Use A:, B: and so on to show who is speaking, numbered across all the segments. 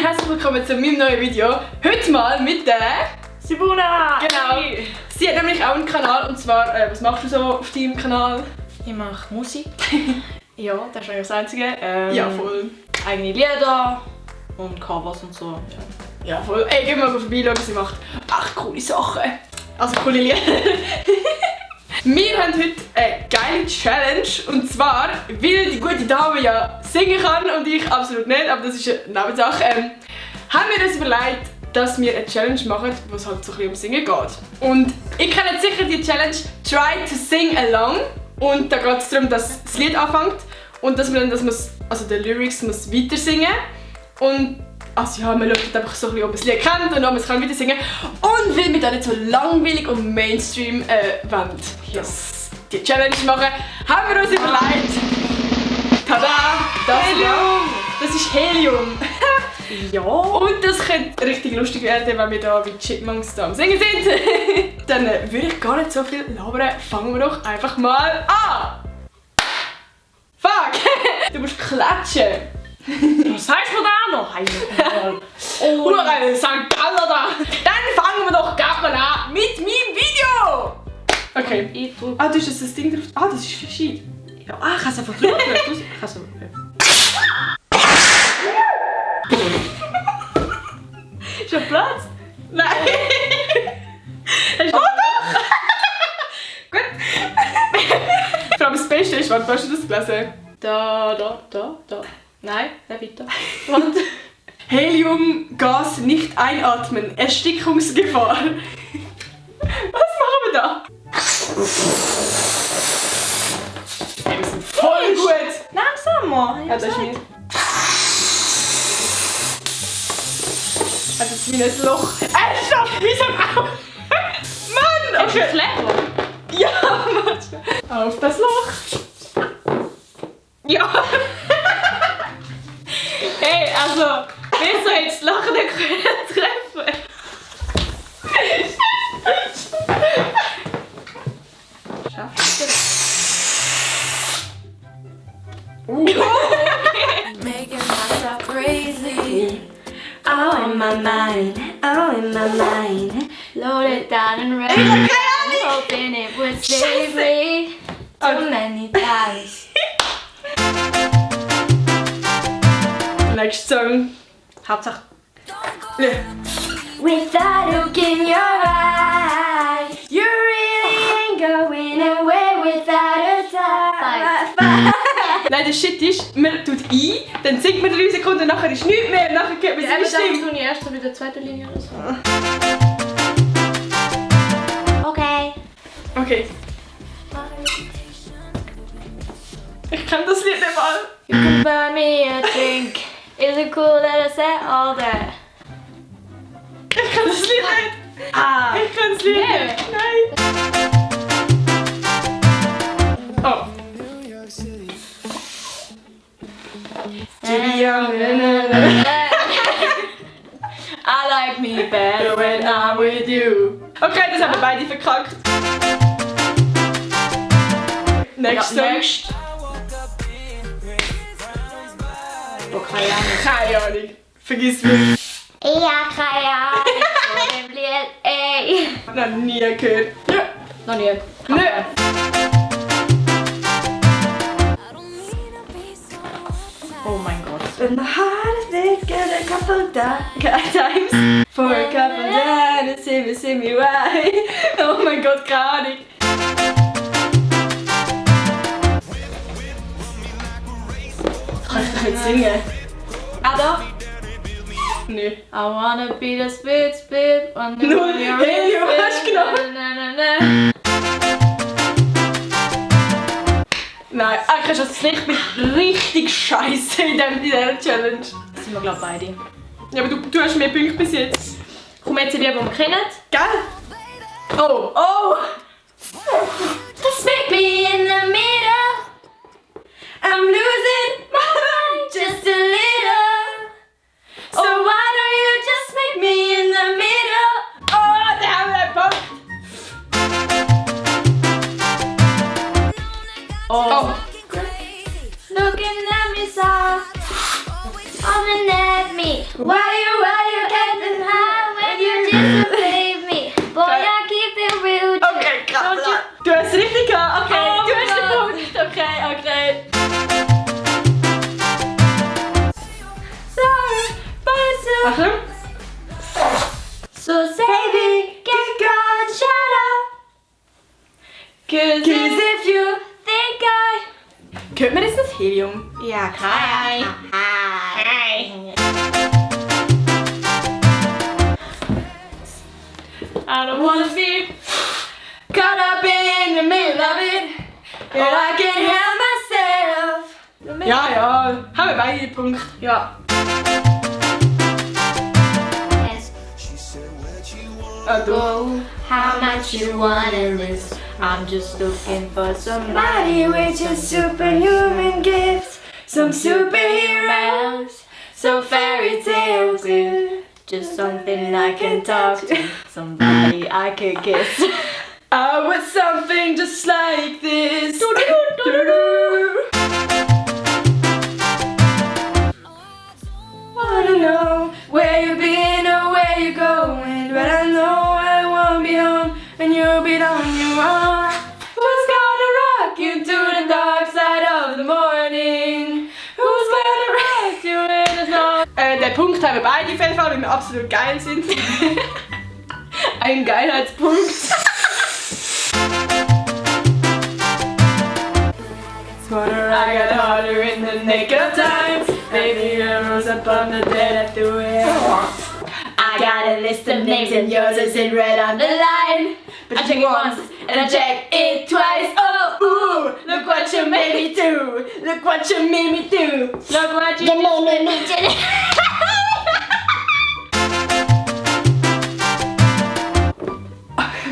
A: herzlich willkommen zu meinem neuen Video. Heute mal mit der
B: Simona!
A: Genau.
B: Hey.
A: Sie hat nämlich auch einen Kanal und zwar, was machst du so auf deinem Kanal?
B: Ich mache Musik. Ja, das ist eigentlich das Einzige.
A: Ja, voll.
B: Eigene Lieder und Covers und so.
A: Ja, voll. Ey, geh mal vorbeischauen, sie macht echt coole Sachen. Also coole Lieder. Wir haben heute eine geile Challenge und zwar, weil die gute Dame ja singen kann und ich absolut nicht, aber das ist eine Nebensache, haben wir uns überlegt, dass wir eine Challenge machen, wo es halt so ein bisschen um Singen geht. Und ich kenne sicher die Challenge Try to Sing Along und da geht es darum, dass das Lied anfängt und dass man dann, also die Lyrics muss weiter singen und also ja, man schaut einfach so ein bisschen, ob man das Lied kennt und ob man es weiter singen kann. Und weil wir da nicht so langweilig und Mainstream wollen, die Challenge machen, haben wir uns überlegt, tada, das ist Helium.
B: Ja.
A: Und das könnte richtig lustig werden, wenn wir da wie Chipmunks da am Singen sind. Dann würde ich gar nicht so viel labern, fangen wir doch einfach mal an. Fuck, du musst klatschen.
B: Was sagst du da noch?
A: Oh, eine St. Galler da! Dann fangen wir doch gerade mal an mit meinem Video! Okay.
B: Ich drück.
A: Ah, du hast jetzt das Ding drauf. Ah, das ist verschieden.
B: Ja, ich kann es einfach drücken. Ist schon Platz?
A: Nein!
B: Oh
A: doch! Gut. Vor allem das Beste ist, wann hast du das gelesen?
B: Da. Nein, weiter. Warte.
A: Heliumgas nicht einatmen, Erstickungsgefahr. Was machen wir da? Hey, wir sind voll gut!
B: Langsamer.
A: Ja, das ist mir. Das ist wie ein Loch. Stopp! Wieso auch? Mann!
B: Hast du
A: Okay.
B: Kleber?
A: Ja, warte. Auf das Loch. Ja.
B: Hey, also, wieso jetzt Lachen nicht treffen? Schaffst du das?
C: Making myself crazy. Oh, in my mind. Oh, in my mind. Loaded down and ready. Hoping it would save me. Too many times.
A: Next song.
B: Hauptsache.
A: Ja.
C: Without a look in your eyes, you really ain't going away without a tie.
A: Nein, der Shit ist, man tut ein, dann singt man 3 Sekunden, nachher ist nichts mehr, nachher geht man seine Stimme.
B: tue ich erst so bei der zweiten Linie oder so.
C: Okay.
A: Okay, ich kann das Lied nicht mal.
C: You can buy me a drink. Is it cool that I said all that?
A: Ich kann das Lied nicht.
B: Ah!
A: Ich kann das Lied nicht. Nein. Oh. To be young.
C: I like me better
A: When I'm with you. Okay, das haben wir beide verkackt. Next song.
B: Next. Boah, keine Ahnung.
A: Keine Ahnung. Vergiss mich.
C: Ich hab keine Ahnung von dem Lied, ey.
A: Noch nie gehört. Ja.
B: Noch nie.
A: Nö.
B: Oh mein Gott.
A: Been the hardest thing a couple times. For a couple times, see me why. Oh mein Gott, keine Ahnung. Kann ich doch nicht singen?
B: Ah, doch.
A: Nö.
B: I wanna be the spit on the
A: Null. Helium, hast du genommen?
B: genommen?
A: Nein, eigentlich ist das nicht richtig scheiße in dieser Challenge.
B: Das sind wir, glaube ich, beide.
A: Ja, aber du hast mehr Punkte bis jetzt.
B: Komm jetzt in die, die wir kennen.
A: Gell? Oh, oh!
C: Just make me in the middle. I'm losing my mind just a little. So why don't you just make me in the middle?
A: Oh, der haben wir einen Punkt!
B: Oh.
C: Looking at me soft, coming at me. Why you
A: Achtung.
C: So baby, get gone, shut up. 'Cause if you think
A: Hört man jetzt das Helium?
B: Ja, hi. I don't wanna be
A: Caught up in the middle of it, and I can't help myself. Ja, ja, haben wir beide den Punkt.
B: Ja.
A: Ah, du.
C: Oh, how much you wanna lose? I'm just looking for somebody with just superhuman gifts, some superheroes, some fairy tales, just something I can talk to, somebody I could kiss.
A: I want something just like this. Wanna know where you've been or where you're going, but I know I won't be home and you'll be on your own. Who's gonna rock you to the dark side of the morning? Who's gonna rock you in the snow? Den Punkt haben wir beide auf jeden Fall, weil wir absolut geil sind. Ein Geilheitspunkt. Smarter, I got harder in the nick of time. Baby, I rose up on the dead at the wheel. I got a list of names and yours is in red on the line. But I check it once and I check it twice. Oh, ooh, look what you made me do. Look what you made me do. Look what you made me do.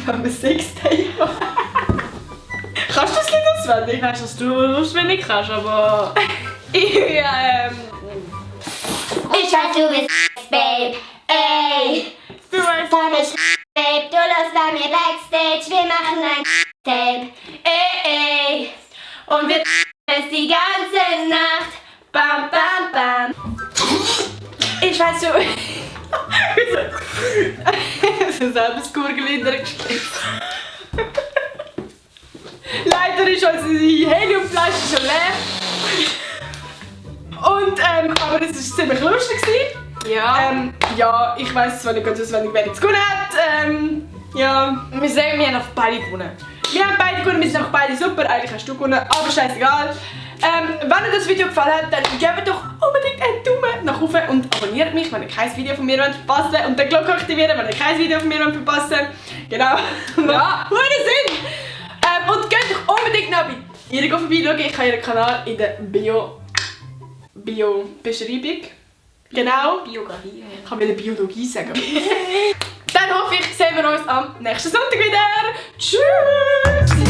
A: Wir haben ein Sextape. Kannst du das Lied auswendig?
B: Ich weiss, dass du auswendig kannst, aber...
A: Ja,
C: Ich weiß, du bist Babe, ey.
B: Du weißt...
C: Komm ich, Babe, du läufst bei mir Backstage, wir machen ein Tape, ey. Und wir es die ganze Nacht, bam, bam, bam.
A: ich weiß so. So selbst Gurgel in der Geschichte. Leider ist unsere Heliumflasche schon leer. Und, aber es war ziemlich lustig.
B: Ja.
A: Ja, ich weiss zwar nicht ganz auswendig, wer jetzt gewonnen hat. Ja.
B: Wir sagen, wir haben auf beide gewonnen.
A: Wir haben beide gewonnen, wir sind auch beide super. Eigentlich hast du gewonnen, aber scheißegal. Wenn euch das Video gefallen hat, dann gebt doch unbedingt einen Daumen nach oben und abonniert mich, wenn ihr kein Video von mir verpassen wollt. Und den Glocke aktivieren, wenn ihr kein Video von mir verpassen wollt. Genau. Ja, guten Sinn! Und geht doch unbedingt noch bei ihr vorbeischauen. Ich habe ihren Kanal in der Bio-Beschreibung. Genau.
B: Biografie.
A: Ich kann wieder Biologie sagen. Dann hoffe ich, sehen wir uns am nächsten Sonntag wieder. Tschüss!